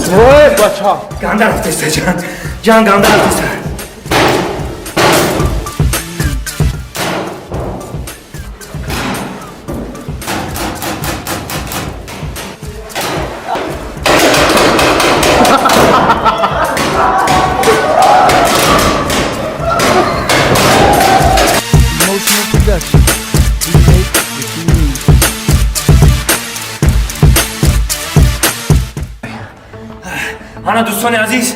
Вой, бача. Ганда рафтеста, ҷан. Ҷан ганда рафтеста. Emotional Production. We make what you need. Ана, дӯстони азиз,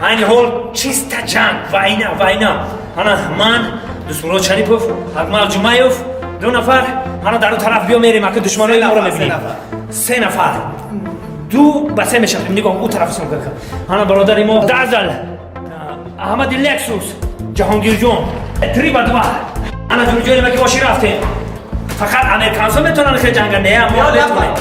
айни ҳол чиста ҷанг, война, война. Ана ман, Дӯстмурод Шарипов, Акмал Ҷумаев, ду нафар. Ана дар у тараф биё, мерем, ака, душманои моро мебинем. Се нафар. Ду ба се мешавем. Нигоҳ, у тараф съёмка. Ана бародари мо Дазал, Аҳмади Лексус, Ҷаҳонгирҷон. 3 ба 2. Ана ҷурҷои ки оши рафтем. Фақат американсо метавонанд хел ҷанга, не, мо метавонем.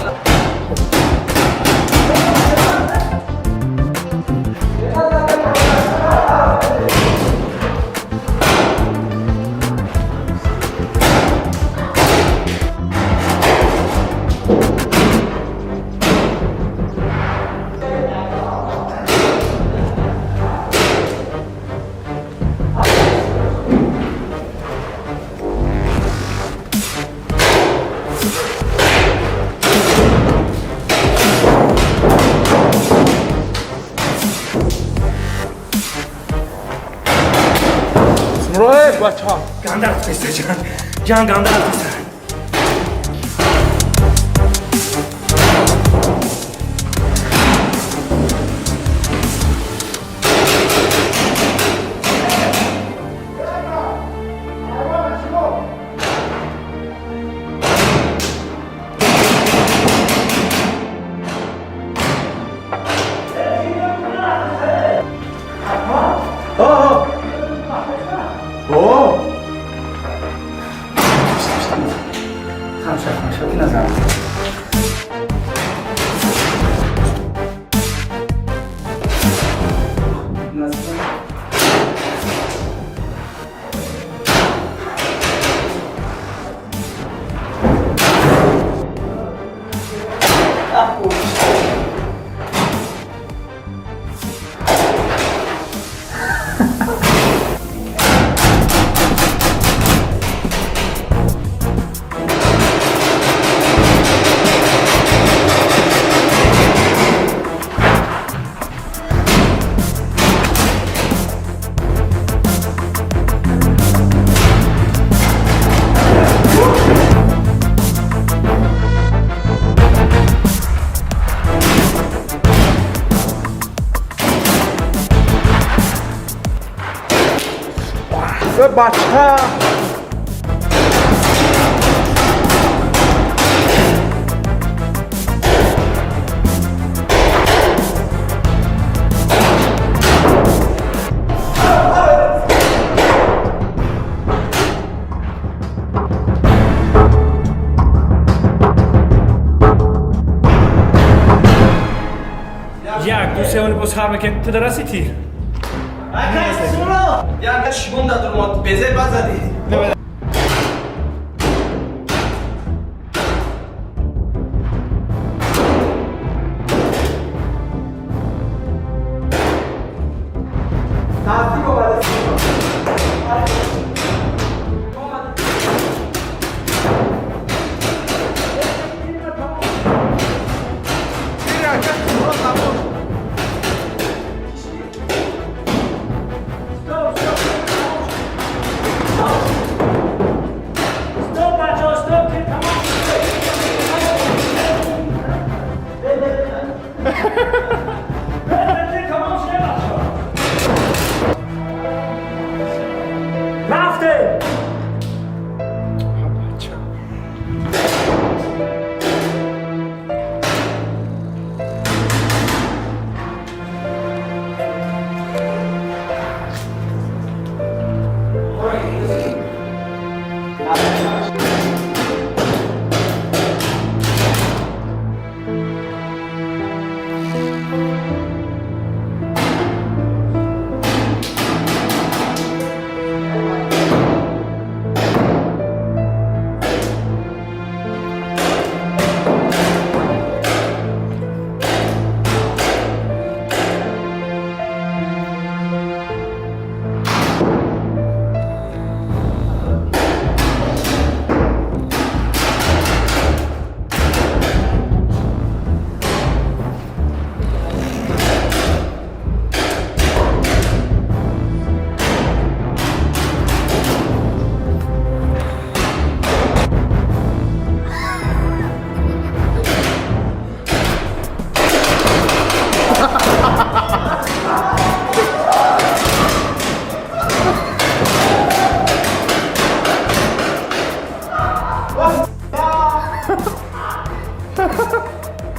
Вой, бача. Ганда рафтеста, ҷан. Ҷан ганда рафтеста. О! Хамша, хамша, ки назар. Вой, бача. Як, ду, се, оли боз ҳар мекунем. Ту дараси тир. Я шимон дадурмад, безе базади.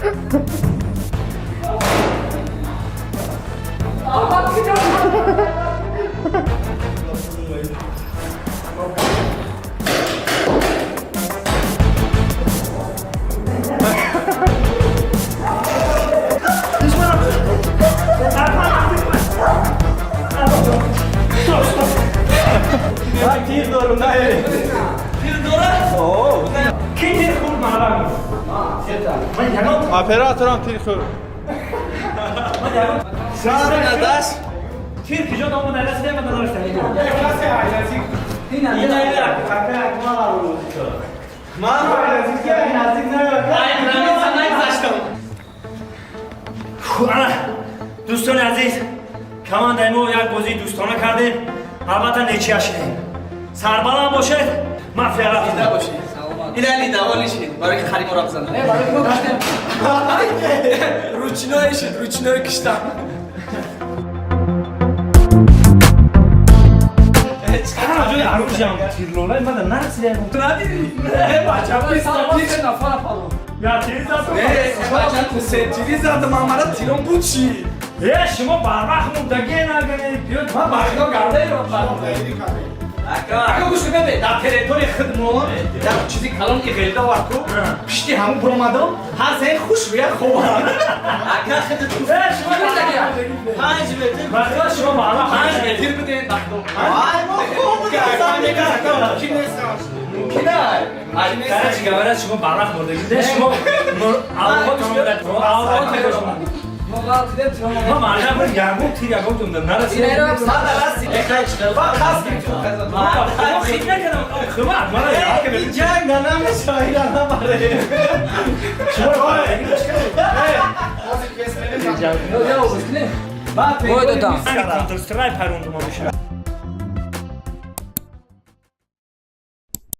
Тир дорум, на. Тир дорад? Ки тир хӯрд, маҳрам? Ман ягон Операторам тир хӯрд. Сар надаш. Тир куҷо омад, нарасида, ман надоштам. Ин Ман наздик нагузаштам. Ана, дӯстони азиз, командаи мо як бозии дӯстона кардем, албатта нечия шудем. Сарбаланд бошед, мафия рафт. Ин али даволи шид барои хари моро бизанад. Не, барои мо куштем. Ручной шид, ручной киштам. Ҳама ҷои арӯжам тирлолай мада нарасида. Ту надидӣ? Не, бача, Се нафара палон. Я тир задум. Не, бача, се тири задам, амара тиром буд чӣ? Е, шумо барвақт мурдагӣ нагунед, биёд. Ман барқино гардаеро. Ака, гӯш кунед, дар территорияи худмон як чизи калон иғелда овард ку, пишти ҳамун буромадам, ҳар саи хуш рӯя хобам. Ака, худат Е, шумо 5 метр. Бача, шумо барвақт 5 метр будем. Мумкин Короче говоря, шумо барвақт мурдагӣ. Шумо авлод. Мо ғалт дидем, тиром. Ма маъна буд, ягон тир ягон ҷумла нарасида. Мо хит накардам, хумат, мана як Ҷанг намешавад, намаре. Шумо Ё, гӯш кунем. Бой додам. Counter Strike парондум омеша.